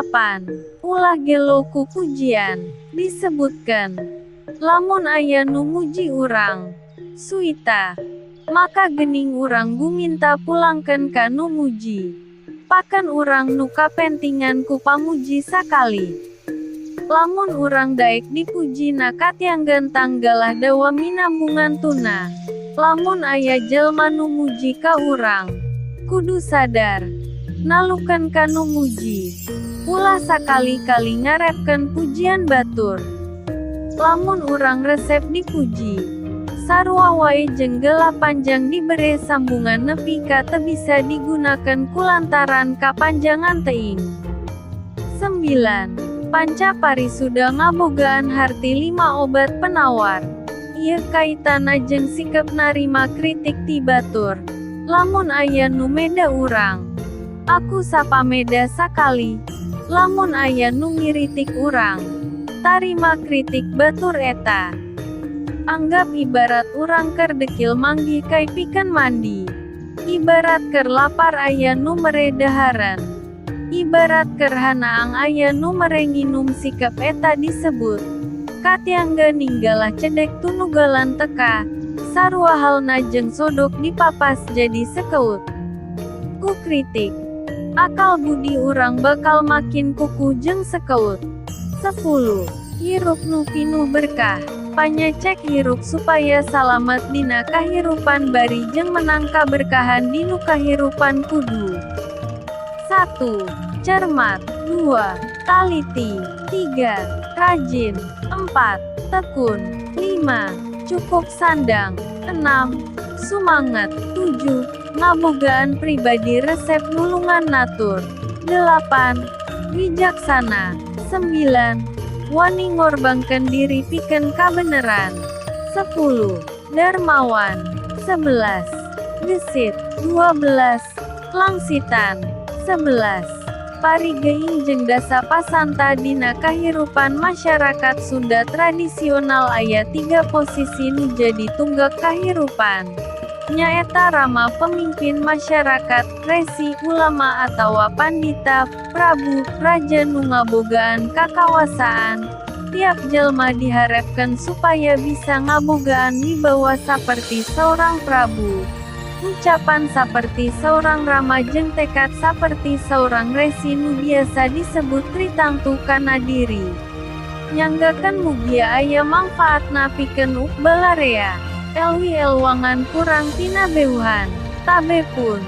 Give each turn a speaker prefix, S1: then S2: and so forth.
S1: 8. Ulah gelo ku pujian. Disebutkan, lamun aya nu muji urang, suita, maka gening urang guminta pulangkeun ka nu muji. Paken urang nu kapentingan ku pamuji sakali. Lamun urang daek dipuji na katianggan tanggalah dawa minambungan tuna. Lamun aya jelma nu muji ka urang, kudu sadar, nalukeun ka nu muji. Ulah sakali-kali ngarepkeun pujian batur. Lamun urang resep dipuji, sarua wae jeung gelah panjang dibere sambungan nepi ka teu bisa digunakeun kulantaran kapanjangan teuing. 9. Panca parisuda ngabogaan harti 5 obat penawar. Ieu kaitana jeung sikep narima kritik ti batur. Lamun aya nu meda urang, aku sapameda sakali. Lamun aya nu ngiritik urang, tarima kritik batur eta. Anggap ibarat urang keur dekil manggih kai pikeun mandi. Ibarat keur lapar aya nu mere dahareun. Ibarat keur hanaang aya nu mere nginum sikep eta disebut. Katiangga ninggalah cedek tunugalan teka, sarua halna jeung sodok dipapas jadi sekeut. Ku kritik, akal budi urang bakal makin kukuh jeung sekeut. 10. Hirup nu pinuh berkah. Panyecek hirup supaya salamet dina kahirupan bari jeung menang kaberkahan dinu kahirupan kudu. 1. Cermat. 2. Taliti. 3. Rajin. 4. Tekun. 5. Cukup sandang. 6. Sumanget. 7. Ngabogaan pribadi resep nulungan natur. 8. Wijaksana. 9. Wani ngorbankeun diri pikeun kabeneran. 10. Darmawan. 11. Gesit. 12. Langsitan. 11. Parigeing jeung dasa pasanta dina kahirupan masyarakat Sunda tradisional aya 3 posisi nu jadi tunggak kahirupan. Nyaeta rama pemimpin masyarakat, resi, ulama atawa pandita, prabu, raja nu ngabogaan kakawasaan. Tiap jelma diharepkeun supaya bisa ngabogaan wibawa saperti saurang prabu. Ucapan saperti saurang rama jeung tekad saperti saurang resi nu biasa disebut tritangtu kana diri. Nyanggakeun mugia aya mangfaatna pikeun uk balarea. Elwi elwangan kurang tina beuhan. Tabe pun.